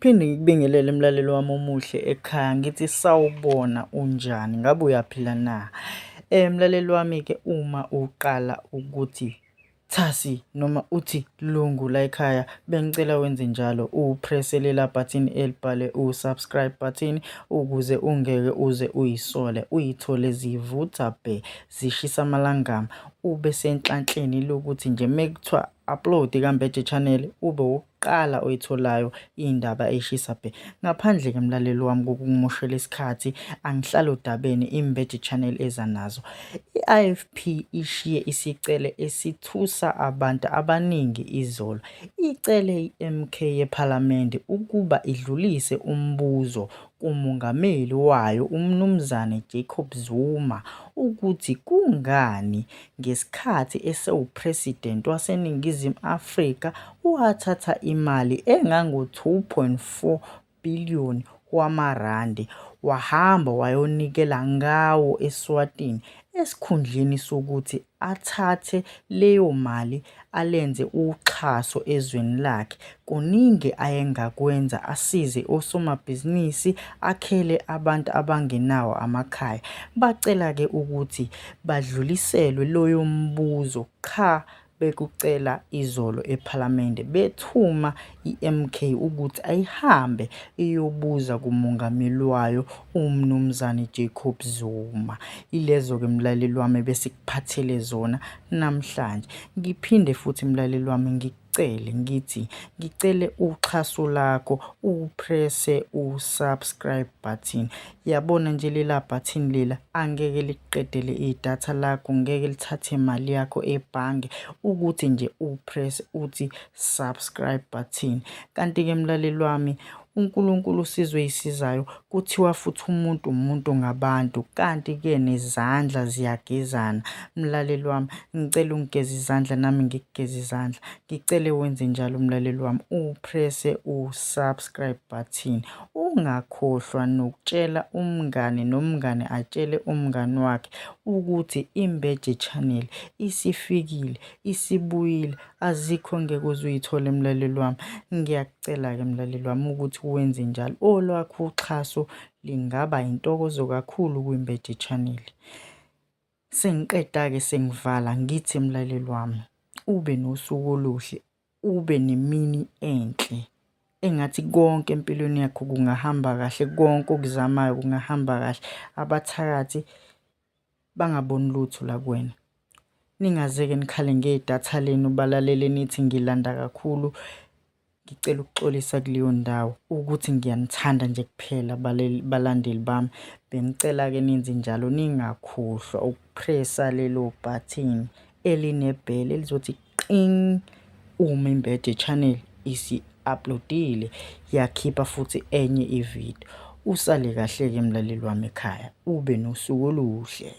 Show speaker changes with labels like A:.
A: Phinde ngikubingelele mlaleli wami omuhle ekhaya, ngithi sawubona, unjani? Ngabe uyaphila na? Mlaleli wami-ke uma uqala ukuthi thasi noma uthi lungu layikhaya, bengicela wenze njalo uphrese lela bhathini elibhale u-subscribe button ukuze ungeke uze uy'sole, uy'thole zivutha bhe, zishisa amalangabi, ube senhlanhleni lokuthi nje mekuthiwa upload kaMbeje Channel ube wokuqala oyitholayo iy'ndaba ey'shisa bhe. Ngaphandle-ke mlaleli wami kokukumoshela isikhathi, angihlali odabeni iMbeje Channel eza nazo. I-I_F_P ishiye isicele esithusa abantu abaningi izolo. Icele i-M_K yePhalamende ukuba idlulise umbuzo kuMongameli wayo uMnumzane Jacob Zuma ukuthi kungani ngesikhathi esewu-president waseNingizimu Afrika wathatha imali engango-2.4 billion wamarandi wahamba wayonikela ngawo eSwatini esikhundleni sokuthi athathe leyo mali alenze uxhaso ezweni lakhe. Kuningi ayengakwenza asize osomabhizinisi, akhele abantu abangenawo amakhaya. Bacela-ke ukuthi badluliselwe loyo mbuzo qha bekucela izolo ePhalamende bethuma i-M_K ukuthi ayihambe iyobuza kumongameli wayo uMnumzane Jacob Zuma. Ilezo-ke mlaleli wami ebesikuphathele zona namhlanje. Ngiphinde futhi mlaleli wami ngikucele ngithi ngicele uxhaso lakho uphrese u-subscribe button. Yabona nje lela button lela angeke likuqedele idatha lakho, ngeke lithathe imali yakho ebhange ukuthi nje uphrese uthi subscribe button. Kanti-ke mlaleli wami uNkulunkulu usizwe eyisizayo kuthiwa futhi umuntu umuntu ngabantu kanti-ke nezandla ziyagezana. Mlaleli wami ngicela ungigeze izandla nami ngikugeze izandla. Ngicele wenze njalo mlaleli wami uphrese u-subscribe button. Ungakhohlwa nokutshela umngani nomngani atshele umngani wakhe ukuthi iMbeje Channel isifikile, isibuyile, azikho ngeke uze uyithole mlaleli wami. Ngiyakucela-ke mlaleli wami ukuthi wenze njalo. Olwakho uxhaso lingaba intokozo kakhulu kwiMbeje Channel. Sengiqeda-ke sengivala ngithi mlaleli wami ube nosuku oluhle, ube nemini enhle. Engathi konke empilweni yakho kungahamba kahle, konke okuzamayo kungahamba kahle. Abathakathi bangaboni lutho la kuwena. Ningaze-ke nikhale ngedatha lenu balalele nithi ngilanda kakhulu. Ngicela ukuxolisa kuleyo ndawo ukuthi ngiyanithanda nje kuphela balandeli bami. Bengicela-ke nenze njalo ningakhohlwa ukuphresa lelo bhathini elinebhele elizothi qing uma iMbeje Channel isi-upload-ile yakhipha futhi enye ividiyo. Usale kahle-ke mlaleli wami ekhaya, ube nosuku oluhle.